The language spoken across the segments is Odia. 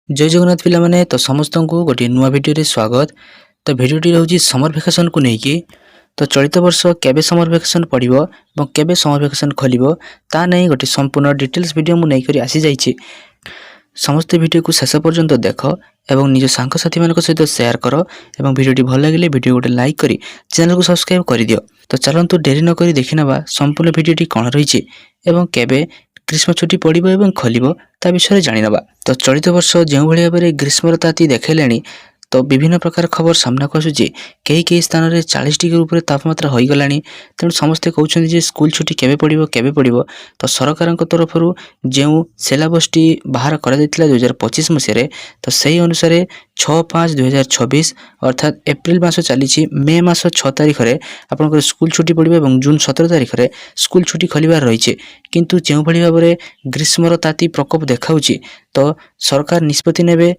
ଜୟ ଜଗନ୍ନାଥ ପିଲାମାନେ। ତ ସମସ୍ତଙ୍କୁ ଗୋଟିଏ ନୂଆ ଭିଡ଼ିଓରେ ସ୍ୱାଗତ। ତ ଭିଡ଼ିଓଟି ରହୁଛି ସମର ଭ୍ୟାକେସନକୁ ନେଇକି। ତ ଚଳିତ ବର୍ଷ କେବେ ସମର ଭ୍ୟାକେସନ ପଡ଼ିବ ଏବଂ କେବେ ସମର ଭ୍ୟାକେସନ ଖୋଲିବ, ତା ନେଇ ଗୋଟିଏ ସମ୍ପୂର୍ଣ୍ଣ ଡିଟେଲ୍ସ ଭିଡ଼ିଓ ମୁଁ ନେଇକରି ଆସିଯାଇଛି। ସମସ୍ତେ ଭିଡ଼ିଓକୁ ଶେଷ ପର୍ଯ୍ୟନ୍ତ ଦେଖ ଏବଂ ନିଜ ସାଙ୍ଗସାଥିମାନଙ୍କ ସହିତ ସେୟାର କର ଏବଂ ଭିଡ଼ିଓଟି ଭଲ ଲାଗିଲେ ଭିଡ଼ିଓ ଗୋଟେ ଲାଇକ୍ କରି ଚ୍ୟାନେଲକୁ ସବସ୍କ୍ରାଇବ୍ କରିଦିଅ। ତ ଚାଲନ୍ତୁ, ଡେରି ନକରି ଦେଖିନେବା ସମ୍ପୂର୍ଣ୍ଣ ଭିଡ଼ିଓଟି କ'ଣ ରହିଛି ଏବଂ କେବେ ଗ୍ରୀଷ୍ମ ଛୁଟି ପଡ଼ିବ ଏବଂ ଖୋଲିବ, ତା ବିଷୟରେ ଜାଣିନେବା। ତ ଚଳିତ ବର୍ଷ ଯେଉଁଭଳି ଭାବରେ ଗ୍ରୀଷ୍ମର ତାତି ଦେଖାଇଲାଣି, ତ ବିଭିନ୍ନ ପ୍ରକାର ଖବର ସାମ୍ନାକୁ ଆସୁଛି। କେହି କେହି ସ୍ଥାନରେ 40 ଡିଗ୍ରୀ ଉପରେ ତାପମାତ୍ରା ହୋଇଗଲାଣି। ତେଣୁ ସମସ୍ତେ କହୁଛନ୍ତି ଯେ ସ୍କୁଲ ଛୁଟି କେବେ ପଡ଼ିବ, କେବେ ପଡ଼ିବ? ତ ସରକାରଙ୍କ ତରଫରୁ ଯେଉଁ ସିଲାବସଟି ବାହାର କରାଯାଇଥିଲା 2025 ମସିହାରେ, ତ ସେହି ଅନୁସାରେ 6/5/2026, ଅର୍ଥାତ୍ ଏପ୍ରିଲ ମାସ ଚାଲିଛି, ମେ ମାସ 6 ତାରିଖରେ ଆପଣଙ୍କର ସ୍କୁଲ ଛୁଟି ପଡ଼ିବ ଏବଂ ଜୁନ୍ 17 ତାରିଖରେ ସ୍କୁଲ ଛୁଟି ଖୋଲିବାର ରହିଛି। କିନ୍ତୁ ଯେଉଁଭଳି ଭାବରେ ଗ୍ରୀଷ୍ମର ତାତି ପ୍ରକୋପ ଦେଖାଉଛି, ତ ସରକାର ନିଷ୍ପତ୍ତି ନେବେ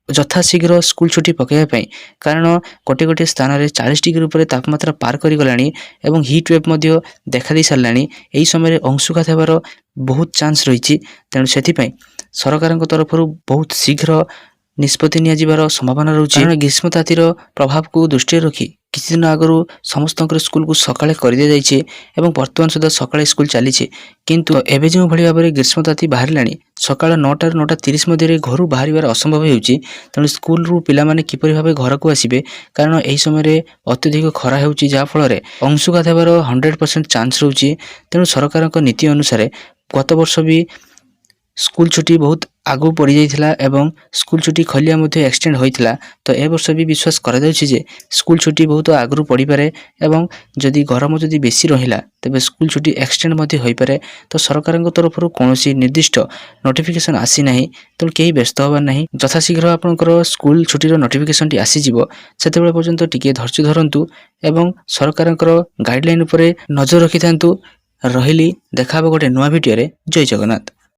ଯଥାଶୀଘ୍ର ସ୍କୁଲ ଛୁଟି ପକାଇବା ପାଇଁ। କାରଣ ଗୋଟିଏ ଗୋଟିଏ ସ୍ଥାନରେ 40 ଡିଗ୍ରୀ ଉପରେ ତାପମାତ୍ରା ପାର କରିଗଲାଣି ଏବଂ ହିଟ୍ ୱେଭ୍ ମଧ୍ୟ ଦେଖାଦେଇ ସାରିଲାଣି। ଏହି ସମୟରେ ଅଂଶୁଘାତ ହେବାର ବହୁତ ଚାନ୍ସ ରହିଛି। ତେଣୁ ସେଥିପାଇଁ ସରକାରଙ୍କ ତରଫରୁ ବହୁତ ଶୀଘ୍ର ନିଷ୍ପତ୍ତି ନିଆଯିବାର ସମ୍ଭାବନା ରହୁଛି। କାରଣ ଗ୍ରୀଷ୍ମ ତାତିର ପ୍ରଭାବକୁ ଦୃଷ୍ଟିରେ ରଖି କିଛି ଦିନ ଆଗରୁ ସମସ୍ତଙ୍କର ସ୍କୁଲକୁ ସକାଳେ କରିଦିଆଯାଇଛି ଏବଂ ବର୍ତ୍ତମାନ ସୁଦ୍ଧା ସକାଳେ ସ୍କୁଲ ଚାଲିଛି। କିନ୍ତୁ ଏବେ ଯେଉଁଭଳି ଭାବରେ ଗ୍ରୀଷ୍ମ ତାତି ବାହାରିଲାଣି, ସକାଳ 9ଟାରୁ 9:30 ମଧ୍ୟରେ ଘରୁ ବାହାରିବାର ଅସମ୍ଭବ ହେଉଛି। ତେଣୁ ସ୍କୁଲରୁ ପିଲାମାନେ କିପରି ଭାବେ ଘରକୁ ଆସିବେ? କାରଣ ଏହି ସମୟରେ ଅତ୍ୟଧିକ ଖରା ହେଉଛି, ଯାହାଫଳରେ ଅଂଶୁଘାତ ହେବାର 100% ଚାନ୍ସ ରହୁଛି। ତେଣୁ ସରକାରଙ୍କ ନୀତି ଅନୁସାରେ ଗତ ବର୍ଷ ବି ସ୍କୁଲ ଛୁଟି ବହୁତ ଆଗକୁ ପଡ଼ିଯାଇଥିଲା ଏବଂ ସ୍କୁଲ ଛୁଟି ଖୋଲିବା ମଧ୍ୟ ଏକ୍ସଟେଣ୍ଡ ହୋଇଥିଲା। ତ ଏ ବର୍ଷ ବି ବିଶ୍ୱାସ କରାଯାଉଛି ଯେ ସ୍କୁଲ ଛୁଟି ବହୁତ ଆଗରୁ ପଡ଼ିପାରେ ଏବଂ ଯଦି ଗରମ ଯଦି ବେଶୀ ରହିଲା, ତେବେ ସ୍କୁଲ ଛୁଟି ଏକ୍ସଟେଣ୍ଡ ମଧ୍ୟ ହୋଇପାରେ। ତ ସରକାରଙ୍କ ତରଫରୁ କୌଣସି ନିର୍ଦ୍ଦିଷ୍ଟ ନୋଟିଫିକେସନ୍ ଆସିନାହିଁ, ତେଣୁ କେହି ବ୍ୟସ୍ତ ହେବାର ନାହିଁ। ଯଥାଶୀଘ୍ର ଆପଣଙ୍କର ସ୍କୁଲ ଛୁଟିର ନୋଟିଫିକେସନଟି ଆସିଯିବ। ସେତେବେଳେ ପର୍ଯ୍ୟନ୍ତ ଟିକିଏ ଧୈର୍ଯ୍ୟ ଧରନ୍ତୁ ଏବଂ ସରକାରଙ୍କର ଗାଇଡ଼ଲାଇନ୍ ଉପରେ ନଜର ରଖିଥାନ୍ତୁ। ରହିଲି, ଦେଖା ହେବ ଗୋଟେ ନୂଆ ଭିଡ଼ିଓରେ। ଜୟ ଜଗନ୍ନାଥ।